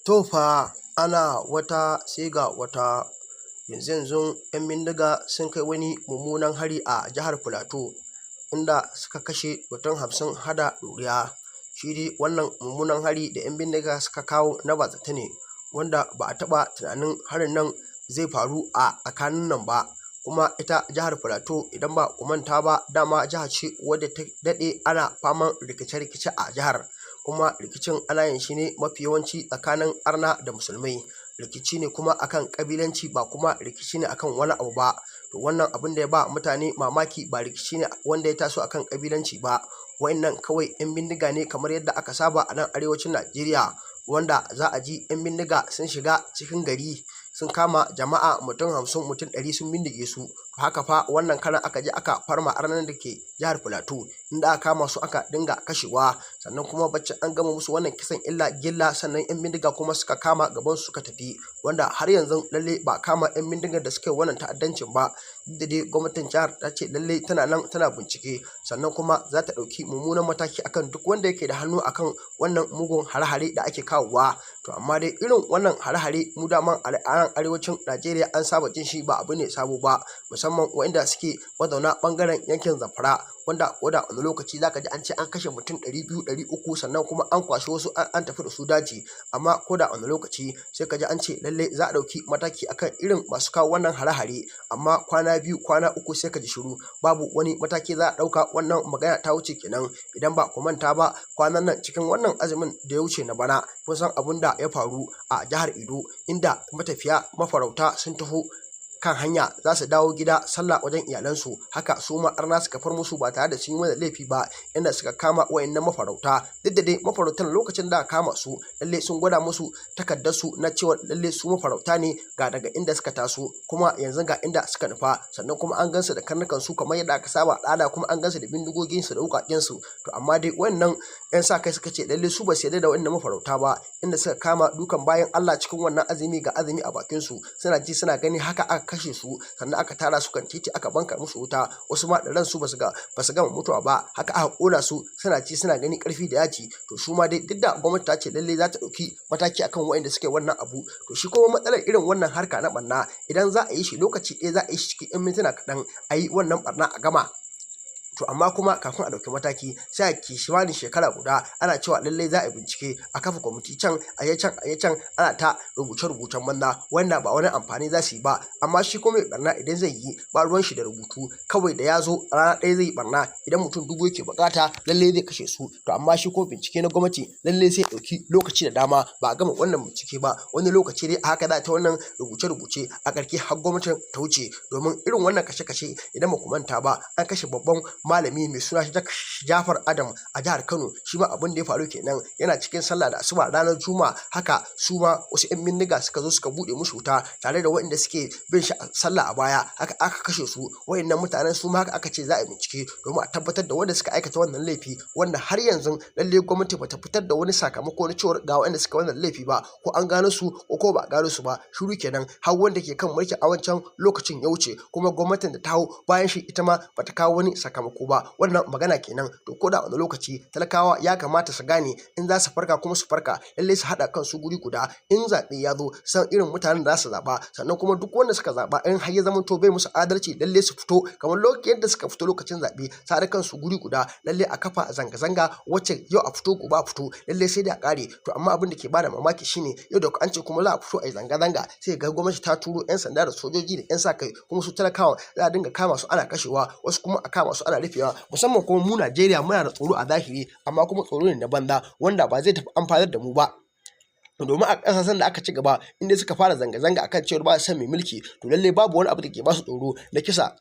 To fa, ana wata sai ga wata. Yanzu-yanzun 'yan bindiga sun kai wani mummunan hari a jihar Filato, inda suka kashe mutum 50 har da ɗoriya. Shi dai wannan mummunan hari da 'yan bindiga suka kawo na bazata ne, wanda ba a taɓa tunanin harin nan zai faru a tsakanin nan ba. Kuma ita jihar Filato, idan ba ku manta ba, dama jiha ce wadda ta daɗe ana faman rikice-rikice a jihar. Kuma rikicin ana yin shi ne mafi yawanci tsakanin arna da musulmai. Rikici ne kuma akan ƙabilanci, ba kuma rikici ne akan wani abu ba. To, wannan abin da ya ba mutane mamaki, ba rikici ne wanda ya taso akan ƙabilanci ba. Wa'innan kawai 'yan bindiga ne, kamar yadda aka saba a nan arewacin Najeriya, wanda za a ji 'yan bindiga sun shiga cikin gari, sun kama jama'a, mutum 50, mutum 100, sun bindige su. Haka fa wannan karan aka je aka farma arnan da ke jihar Filato, inda aka kama su aka dinga kashewa. Sannan kuma baccin an gama musu wannan kisan illa gilla, sannan 'yan bindiga kuma suka kama gaban su suka tafi, wanda har yanzu lalle ba a kama 'yan bindigar da suka yi wannan ta'addancin ba. Duk da dai gwamnatin jihar ta ce lalle tana nan tana bincike, sannan kuma za ta ɗauki mummunan mataki akan duk wanda yake da hannu akan wannan mugun hare-hare da ake kawowa. To, amma dai irin wannan hare-hare, mu daman a nan arewacin Najeriya an saba jin shi, ba abu ne sabo ba, musamman waɗanda suke mazauna ɓangaren yankin Zamfara, wanda ko da wani lokaci zaka ji an ce an kashe mutum 200, 300, sannan kuma an kwashi wasu an tafi da su daji. Amma ko da wani lokaci sai ka ji an ce lalle za a ɗauki mataki akan irin masu kawo wannan hare-hare, amma kwana 2, kwana 3, sai ka ji shiru, babu wani mataki za a ɗauka. Wannan magana ta wuce kenan. Idan ba ku manta ba, kwanan nan, cikin wannan azumin da ya wuce na bana, kun san abin da ya faru a jihar Edo, inda matafiya mafarauta sun taho kan hanya za su dawo gida sallah wajen iyalansu. Haka su ma arna suka far musu ba tare da sun yi wani laifi ba, inda suka kama wayannan mafarauta. Duk da dai mafarautan, lokacin da aka kama su, lalle sun gwada musu takardar su na cewa lalle su mafarauta ne, ga daga inda suka taso, kuma yanzu ga inda suka nufa. Sannan kuma an gansu da karnukan su kamar yadda aka saba al'ada, kuma an gansu da bindigogin su da wuƙaƙen su. To, amma dai wannan 'yan sa kai suka ce lalle su ba su yarda da wannan mafarauta ba, inda suka kama dukan bayan Allah cikin wannan azumi, ga azumi a bakin su, suna ji suna gani, haka aka kashe su. Sannan aka tara su kan titi, aka banka musu wuta. Wasu ma da ransu, basu gama mutuwa ba, haka aka kona su, suna ci suna gani, karfi da yaji. To, su ma dai, duk da gwamnati ta ce lalle za ta ɗauki mataki akan waɗanda suke wannan abu. To, shi kuma matsalar irin wannan harka na ɓarna, idan za a yi shi lokaci ɗaya, za a yi shi cikin 'yan mintuna kaɗan, a yi wannan ɓarna a gama. To, amma kuma kafin a ɗauki mataki sai a kimanin shekara guda ana cewa lallai za a yi bincike, a kafa kwamiti can, a yi can, a yi can, ana ta rubuce-rubucen banza wanda ba wani amfani za su yi ba. Amma shi kuma mai barna, idan zai yi, ba ruwan shi da rubutu. Kawai da ya zo, rana ɗaya zai yi barna. Idan mutum 1000 yake bukata, lallai zai kashe su. To, amma shi ko bincike na gwamnati, lallai sai ɗauki lokaci da dama ba a gama wannan bincike ba. Wani lokaci dai a haka za ta wannan rubuce-rubuce, a ƙarshe har gwamnatin ta wuce. Domin irin wannan kashe-kashe, idan ba ku manta ba, an kashe babban malami mai suna Jafar Adam a jihar Kano. Shi ma abin da ya faru kenan. Yana cikin sallah da asuba ranar Juma'a, haka su ma wasu 'yan bindiga suka zo suka buɗe musu wuta tare da waɗanda suke bin shi sallah a baya, haka aka kashe su. Waɗannan mutanen su ma haka aka ce za a bincike domin a tabbatar da wanda suka aikata wannan laifi, wanda har yanzu lalle gwamnati bata fitar da wani sakamako na cewar ga waɗanda suka wannan laifi ba, ko an gano su ko ba a gano su ba. Shiru kenan har wanda ke kan mulki a wancan lokacin ya wuce, kuma gwamnatin da ta hau bayan shi ita ma bata kawo wani sakamako ba. Wannan magana kenan. To, ko da wani lokaci talakawa ya kamata su gane, in za su farka kuma su farka, lallai su haɗa kansu guri guda. In zaɓe ya zo, san irin mutanen da za su zaɓa. Sannan kuma duk wanda suka zaɓa, in har ya zama to bai musu adalci, lallai su fito kamar yadda suka fito lokacin zaɓe, su haɗa kansu guri guda, lallai a kafa zanga-zanga wacce yau a fito, gobe a fito, lallai sai dai a ƙare. To, amma abin da ke bada mamaki shine, yau da an ce kuma za a fito a yi zanga-zanga, sai ga gwamnati ta turo 'yan sanda da sojoji da 'yan sa kai. Kuma su talakawa za a dinga kama su ana kashewa, wasu kuma a kama su ana rufewa. Musamman kuma mu Najeriya muna da tsoro a zahiri, amma kuma tsoro ne na banza wanda ba zai tafi amfanar da mu ba. Domin a ƙasashen da aka ci gaba, inda suka fara zanga-zanga akan cewar ba su son mai mulki, to lallai babu wani abu da ke ba su tsoro na kisa.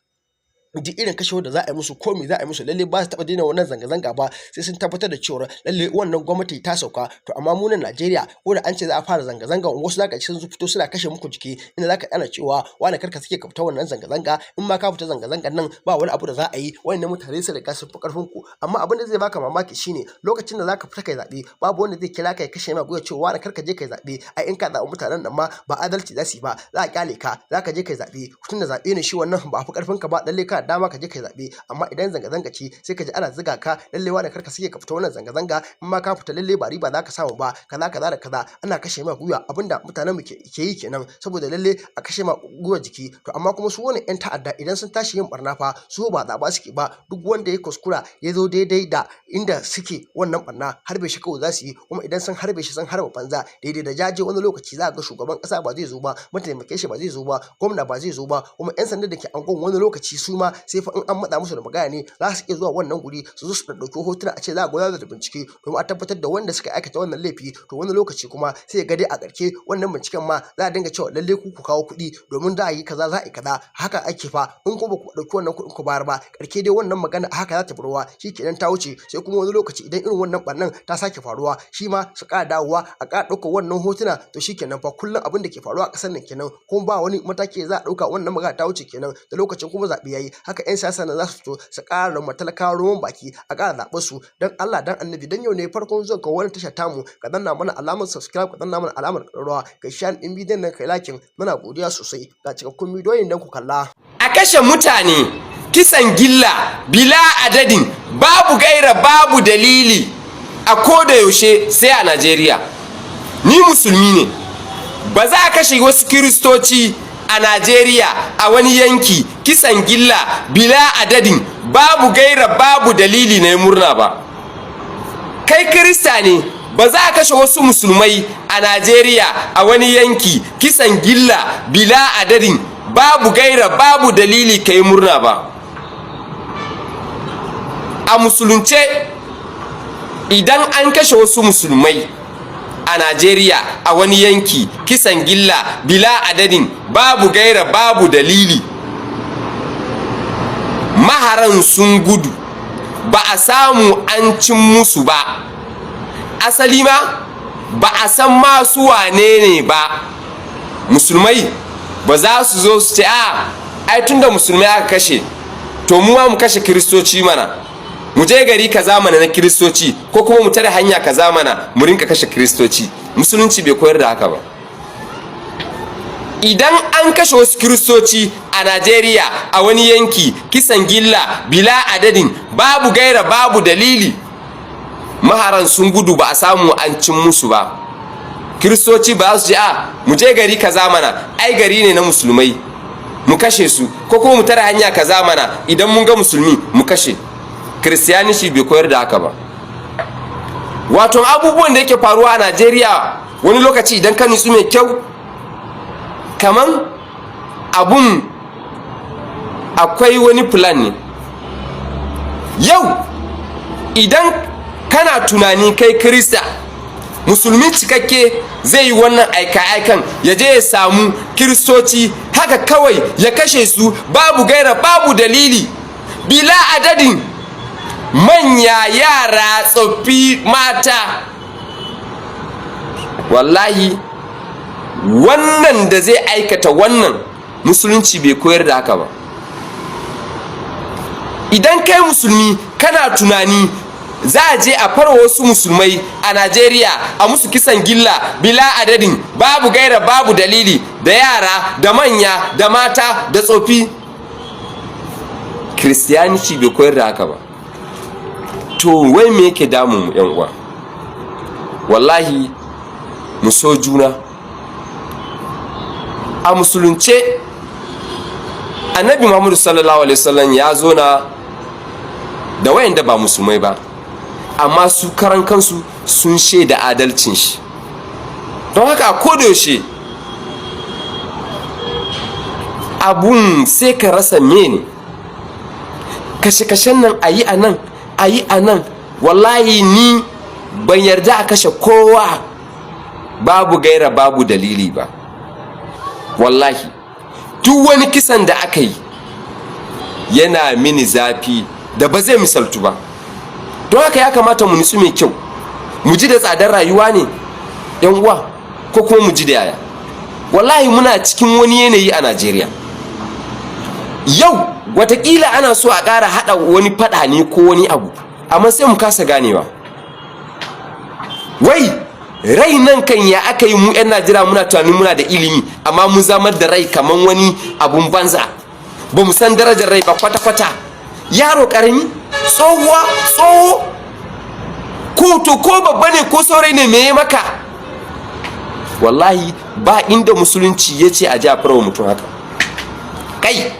Duk irin kashewar da za a yi musu, ko me za a yi musu, lalle ba su taɓa daina wannan zanga-zanga ba sai sun tabbatar da cewa lalle wannan gwamnati ta sauka. To, amma mu nan Najeriya, ko da an ce za a fara zanga-zanga, wasu zaka ci sun fito suna kashe muku jiki, inda zaka ana cewa wani karka suke ka fita wannan zanga-zanga, in ma ka fita zanga-zangan nan, ba wani abu da za a yi, wayannan mutane sun riga sun fi karfin ku. Amma abin da zai baka mamaki shine, lokacin da zaka fita kai zaɓe, babu wanda zai kira ka ya kashe ma gwiwa cewa wani karka je kai zaɓe, ai in ka zaɓi mutanen nan ma ba adalci za su yi ba. Za a kyale ka, za ka je kai zaɓe, tunda zaɓe ne shi wannan, ba a fi karfin ka ba. Lalle ka dama ka je kai zaɓe. Amma idan zanga-zanga ce, sai ka ji ana ziga ka, lalle wane kar ka sake ka fita wannan zanga-zanga, in ma ka fita lalle ba riba za ka samu ba, kaza kaza da kaza. Ana kashe ma gwiwa. Abinda mutanen mu ke yi kenan, saboda lalle a kashe ma gwiwar jiki. To amma kuma su wannan 'yan ta'adda, idan sun tashi yin barna fa, su ba zaɓa suke ba. Duk wanda ya kuskura ya zo daidai da inda suke wannan barna, harbe shi kawai za su yi. Kuma idan sun harbe shi, sun harba banza. Daidai da jaje, wani lokaci za ga shugaban kasa ba zai zo ba, mataimakin shi ba zai zo ba, gwamna ba zai zo ba. Kuma 'yan sanda da ke angon, wani lokaci su ma sai fa in an matsa musu da magana ne za su iya zuwa wannan guri, su zo su ɗauki hotuna, a ce za a gudanar da bincike domin a tabbatar da wanda suka aikata wannan laifi. To wani lokaci kuma sai ga dai a ƙarshe wannan binciken ma za a dinga cewa lalle ku ku kawo kuɗi domin za a yi kaza, za a yi kaza. Haka ake fa. In kuma ba ku ɗauki wannan kuɗin ku bayar ba, ƙarshe dai wannan magana a haka za ta ruwa, shikenan ta wuce. Sai kuma wani lokaci idan irin wannan ɓarnan ta sake faruwa, shi ma su ƙara dawowa a ƙara ɗaukar wannan hotuna. To shikenan fa, kullum abin da ke faruwa a ƙasar nan kenan, kuma ba wani mataki da za a ɗauka. Wannan magana ta wuce kenan. Da lokacin kuma zaɓe yayi, haka 'yan siyasa nan za su fito su ƙara ma talakawa ruwan baki, a ƙara zaɓar su. Don Allah dan Annabi, dan yau ne farkon zuwan ka wannan tasha tamu, ka danna mana alamar subscribe, ka danna mana alamar ƙararrawa, ka share ɗin bidiyon nan, kai liking. Muna godiya sosai. Ga cikakkun bidiyoyin don ku kalla. A kashe mutane kisan gilla bila adadin, babu gaira babu dalili, a koda yaushe sai a Najeriya. Ni musulmi ne. Ba za a kashe wasu Kiristoci a Najeriya a wani yanki kisan gilla bila adadin, babu gaira babu dalili na murna ba. Kai Kirista ne, ba za a kashe wasu Musulmai a Najeriya a wani yanki kisan gilla bila adadin, babu gaira babu dalili kai murna ba. A musulunce, idan an kashe wasu Musulmai a Najeriya a wani yanki kisan gilla bila adadin, babu gaira babu dalili, maharan sun gudu, ba a samu an cin musu ba, asali ma ba a san masu wane ne ba, Musulmai ba za su zo su ce, "A ai tunda Musulmai aka kashe, to mu ma mu kashe Kiristoci mana, mu je gari kaza mana na Kiristoci, ko kuma mu tare hanya kaza mana, mu rinka kashe Kiristoci." Musulunci bai koyar da haka ba. Idan an kashe wasu Kiristoci a Najeriya a wani yanki kisan gilla bila adadin, babu gaira babu dalili, maharan sun gudu, ba a samu an cin musu ba, Kiristoci ba su je, "A mu je gari kaza mana, ai gari ne na Musulmai, mu kashe su, ko kuma mu tare hanya kaza mana, idan mun ga Musulmi mu kashe." Christianity bai koyar da haka ba. Wato abubuwan da yake faruwa a Najeriya, wani lokaci idan ka nutsu mai kyau, kaman abun akwai wani plan ne. Yau idan kana tunani kai Kirista, Musulmi cikakke zai yi wannan aika-aikan, ya je ya samu Kiristoci haka kawai ya kashe su, babu gaira babu dalili, bila adadin, manya, yara, tsoffi, mata, wallahi wannan da zai aikata wannan, Musulunci bai koyar da haka ba. Idan kai Musulmi kana tunani za a je a farwa wasu Musulmai a Najeriya a musu kisan gilla bila adadin, babu gaira babu dalili, da yara da manya da mata da tsofi, Christianity bai koyar da haka ba. To wai me yake damun mu, yan uwa? Wallahi mu so juna. A musulunce, Annabi Muhammadu sallallahu alaihi wasallam ya zo na da wayanda ba Musulmai ba, amma su karan kansu sun shaida adalcin shi. Don haka a kodayaushe abun sai ka rasa mene kashe-kashen nan, a yi a nan, a yi a nan. Wallahi ni ban yarda a kashe kowa babu gaira babu dalili ba. Wallahi duk wani kisan da aka yi yana mini zafi da ba zai misaltu ba. Don haka ya kamata mu nutsu mai kyau, mu ji da tsadar rayuwa ne, yan uwa, ko kuma mu ji da yaya. Wallahi muna cikin wani yanayi a Najeriya yau, watakila ana so a ƙara haɗa wani faɗa ne ko wani abu, amma sai mu kasa ganewa. Wai rai nan kan ya aka yi mu 'yan Najeriya muna tunanin muna da ilimi, amma mun zamar da rai kaman wani abun banza. Ba mu san darajar rai ba kwata-kwata. Yaro karami, tsohuwa, tsoho, ko to ko babba ne ko saurayi ne, me maka? Wallahi ba inda Musulunci ya ce a ji a farwa mutum haka. Kai,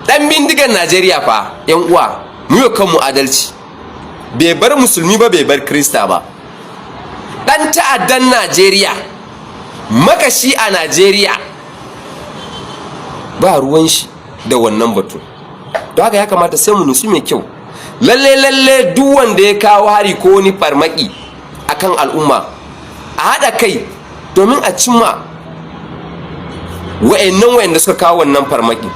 dan bindigan Najeriya fa, yan uwa, mu yi kanmu adalci, bai bar Musulmi ba, bai bar Krista ba. Dan ta'addan Najeriya, makashi a Najeriya, ba ruwan shi da wannan batu. Don haka ya kamata sai mu nutsu mai kyau. Lalle lalle, duk wanda ya kawo hari ko wani farmaki akan al'umma, a haɗa kai domin a cimma wa'annan wa'anda suka kawo wannan farmaki.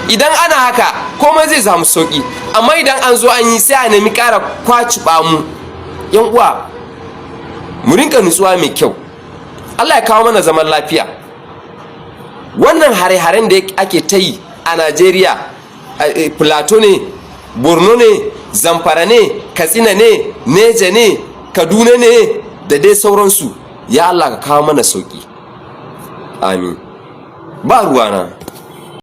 Idan ana haka, komai zai samu sauki. Amma idan an zo an yi, sai a nemi ƙara kwaci mu. Yan uwa, mu rinka nutsuwa mai kyau. Allah ya kawo mana zaman lafiya. Wannan hare-haren da ake ta yi a Najeriya, Plateau ne, Borno ne, Zamfara ne, Katsina ne, Neja ne, Kaduna ne, da dai sauransu, ya Allah ka kawo mana sauki, amin. Ba ruwana.